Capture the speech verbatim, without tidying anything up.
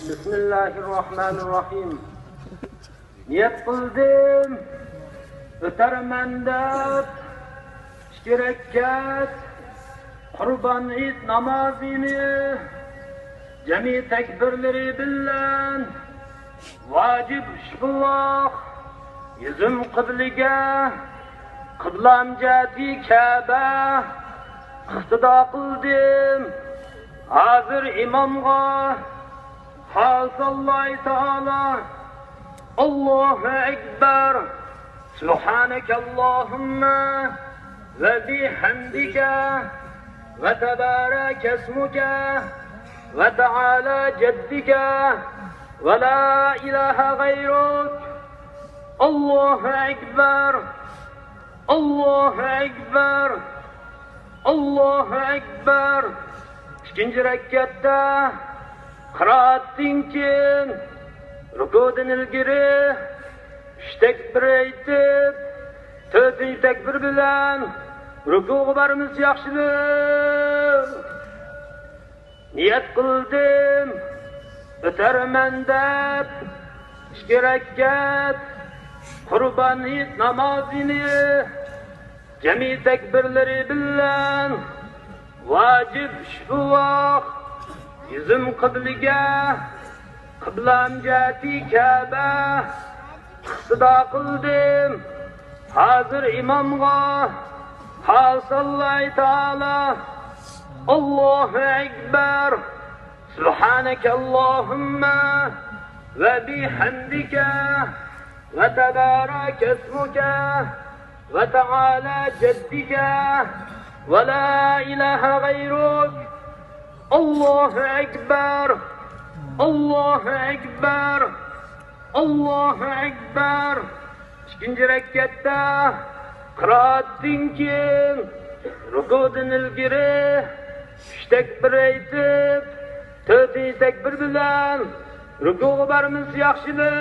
بىسمىللاھىرراھمانىرراھىم. نىيەت قىلدىم، ئۆتەرمەن دەپ ئىككى رەكەت قۇربان ھېيت نامازىنى جەمئىي تەكبىرلىرى بىلەن ۋاجىپ ئۈچ بۇلاق يۈزۈم قىبلىگە، قىبلام جەھەتى كەبە ئىقتىدا قىلدىم. ھازىر ئىمامغا خالىساللاھى تائالا، ئاللاھۇ ئەكبەر، سۇبھانەكەللاھۇممە ۋە بىھەمدىكە ۋە تەبارەكەسمۇكە ۋە تەئالا جەددىكە ۋە لا ئىلاھە غەيرۇك. ئاللاھۇ ئەكبەر، ئاللاھۇ ئەكبەر، ئاللاھۇ ئەكبەر. ئىككىنچى رەكەتتە قىرائەتتىن كېيىن رۇكۇدىن ئىلگىرى ئۈچ تەكبىر ئېيتىپ، تۆتىنچى تەكبىر بىلەن رۇكۇغا بارىمىز، ياخشىمۇ؟ نىيەت قىلدىم، ئۆتەرمەن دەپ ئىككى رەكەت قۇربان ھېيت نامازىنى جەمئىي تەكبىرلىرى بىلەن ۋاجىپ ئۈچ بۇلاق يۈزۈم قىبلىگە، قىبلام جەھەتى كەبە ئىقتىدا قىلدىم. ھازىر ئىمامغا خالىساللاھى تائالا، ئاللاھۇ ئەكبەر، سۇبھانەكەللاھۇممە ۋە بىھەمدىكە ۋە تەبارەكەسمۇكە ۋە تەئالا جەددىكە ۋە لا ئىلاھە غەيرۇك. ئاللاھۇ ئەكبەر، ئاللاھۇ ئەكبەر، ئاللاھۇ ئەكبەر. ئىككىنچى رەكەتتە قىرائەتتىن كېيىن رۇكۇدىن ئىلگىرى ئۈچ تەكبىر ئېيتىپ، تۆتىنچى تەكبىر بىلەن رۇكۇغا بارىمىز، ياخشىمۇ؟